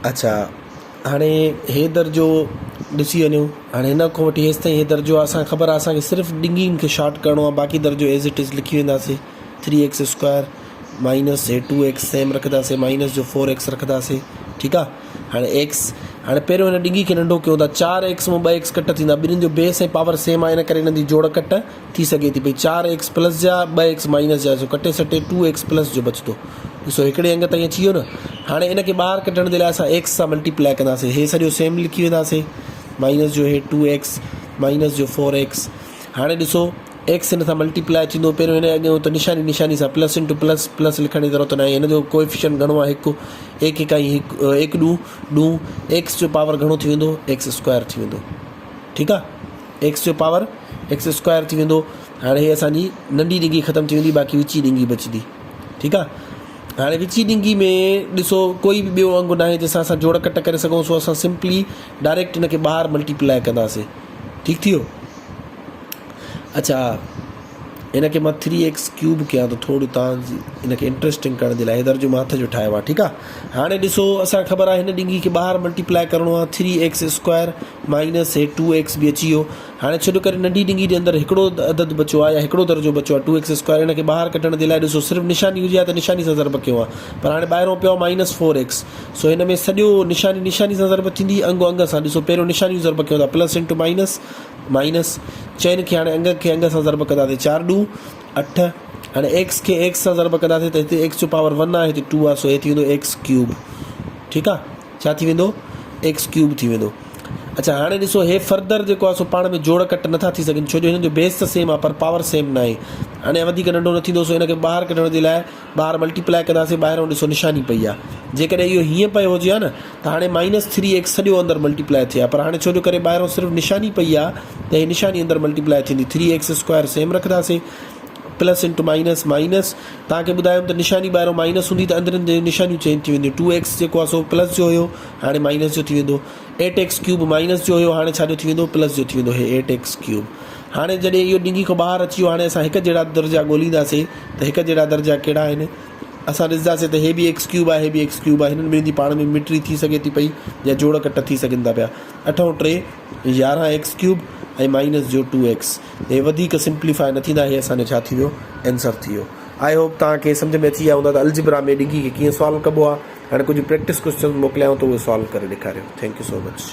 اڇا هاڻي هي درجو ڏسي وڃو هاڻي هن کان وٺي هيستائين هي درجو آهي اسان کي خبر آهي اسان کي صرف ڏنگين کي شارٽ ڪرڻو آهي باقي درجو ايز it is لکي وينداسي ٿري ايڪس اسڪوائر مائنس هي ٽو ايڪس سيم رکنداسي مائنس جو فور ايڪس رکنداسي ٺيڪ آهي هاڻي ايڪس هاڻي پهريون هن ڏنگي کي ننڍو ڪيون ٿا چار ايڪس مان ٻه ايڪس ڪٽ ٿيندا ٻنهين جو بيس ۽ پاور سيم آهي ان ڪري انهن جي جوڙ ڪٽ ٿي سگهي ٿي پئي چار ايڪس پلس جا ٻه ايڪس مائنس جا سو ڪٽي سٽي ٽو ايڪس پلس جو بچندو ڏسو هڪڙي انگ تائين اچي ويو نه هاڻي ان کي ٻاهر ڪڍڻ جي لاء اسان ايڪس سان ملٽيپلائي ڪنداسين هي سڄو سيم لکي وينداسين مائنس جو هي ٽو ايڪس مائنس جو فور ايڪس هاڻي ڏسو ايڪس هن سان ملٽيپلائي ٿيندو پهريون هن جي اڳيان ته نشاني نشاني سان پلس انٽو پلس پلس لکڻ جي ضرورت ناهي هن جو ڪوئفيشنٽ گهڻو آهي هڪ ايڪ ايڪائي هڪ ايڪ ڏون ڏون ايڪس جو پاور گهڻو ٿي ويندو ايڪس اسڪوائر ٿي ويندو ٺيڪ آهي ايڪس جو پاور ايڪس اسڪوائر ٿي ويندو هاڻي هي اسانجي ننڍي ڏنگي ختم ٿي ويندي باقي وچي ڏنگي بچندي ٺيڪ آهي هاڻي وچي ڏنگي ۾ ڏسو ڪوئي به ٻيو انگ ناهي جنهن سان اسان جوڙ ڪٽ ڪري سگهون سو اسان سمپلي ڊائريڪٽ هن کي ٻاهر ملٽيپلائي ڪنداسين ٺيڪ ٿي ويو اڇا ان کي مان ٿري ايڪس ڪيوب ڪيان ٿو ٿورو تان جي ان کي انٽرسٽنگ ڪرڻ جي لاء هي درجو مان هٿ جو ٺاهيو آهي ٺيڪ آهي هاڻي ڏسو اسان کي خبر آهي هن ڏنگي کي ٻاهر ملٽيپلائي ڪرڻو آهي ٿري ايڪس اسڪوائر مائنس هي ٽو ايڪس به اچي ويو هاڻي ڇو جو ڪري ننڍي ڏنگي جي اندر هڪڙو عدد بچيو آهي يا هڪڙو درجو بچيو آهي ٽو ايڪس اسڪوائر ان کي ٻاهر ڪڍڻ جي لاء ڏسو صرف نشاني هجي ها ته نشاني سان ضرب ڪيو ها پر هاڻي ٻاهرون پيو مائنس فور ايڪس سو هن ۾ سڄو نشاني نشاني سان ضرب ٿيندي انگ انگ سان ڏسو پهريون نشانيون ضرب ڪيون ٿا پلس انٽو مائنس مائنس چئن کي هاڻي انگ کي انگ سان ضرب ڪنداسين چار ڏو اٺ هاڻي ايڪس کي ايڪس سان ضرب ڪنداسين ته هتي ايڪس جو پاور ون آهي هتي ٽو آهي سو هي ٿي ويندو ايڪس ڪيوب ٺيڪ آهي ڇا ٿي ويندو ايڪس ڪيوب ٿي ويندو اچھا هاڻي ڏسو هي فردر جيڪو آهي سو پاڻ ۾ جوڙ ڪٽ نٿا ٿي سگهن ڇو جو هنن جو بيس ته سيم آهي پر پاور سيم ناهي هاڻي وڌيڪ ننڍو نه ٿيندو سو هن کي ٻاهر ڪڍڻ جي لاء ٻاهر ملٽيپلائي ڪنداسين ٻاهران ڏسو نشاني پئي آهي جيڪڏهن اهو هيئن پيو هجي ها نه ته هاڻي مائنس ٿري ايڪس سڄو اندر ملٽيپلائي ٿئي ها پر هاڻي ڇو جو ڪري ٻاهران صرف نشاني پئي آهي ته هي نشاني اندر ملٽيپلائي ٿيندي ٿري ايڪس اسڪوائر سيم رکنداسين پلس انٽو مائنس مائنس توهان کي ٻڌايم ته نشاني ٻاهران مائنس هوندي ته اندرين جون نشانيون چينج ٿي وينديون ٽو ايڪس جيڪو آهي سو پلس جو هيو هاڻي مائنس جو ٿي ويندو ايٽ ايڪس ڪيوب مائنس جو هيو هاڻي ڇا جو ٿي ويندو پلس جو ٿي ويندو هي ايٽ ايڪس ڪيوب هاڻي جڏهن اهو ڊنگي کان ٻاهر اچي ويو هاڻي اسان هڪ جهڙا درجا ڳولينداسين ته هڪ جهڙا درجا ڪهڙا آهن اسان ڏسنداسين ته هي به ايڪس ڪيوب آهي هي به ايڪس ڪيوب آهي هنن ٻنهي جي پاڻ ۾ مٽري ٿي سگهي ٿي پئي يا جوڙ ڪٽ ٿي سگهن ٿا پيا اٺ ۽ ٽي 11 ايڪس ڪيوب ۽ مائنس جو ٽو ايڪس هي وڌيڪ سمپليفائي نه ٿيندا هي اسان جو ڇا ٿي ويو آنسر ٿي ويو I hope توهان کي سمجهه ۾ اچي ويا هوندا ته الجبرا ۾ ڊگهي کي ڪيئن سالو ڪبو آهي هاڻي ڪجهه پريڪٽس ڪوشچنز موڪليانو ٿو اهي سالو ڪري ڏيکاريو thank you so much.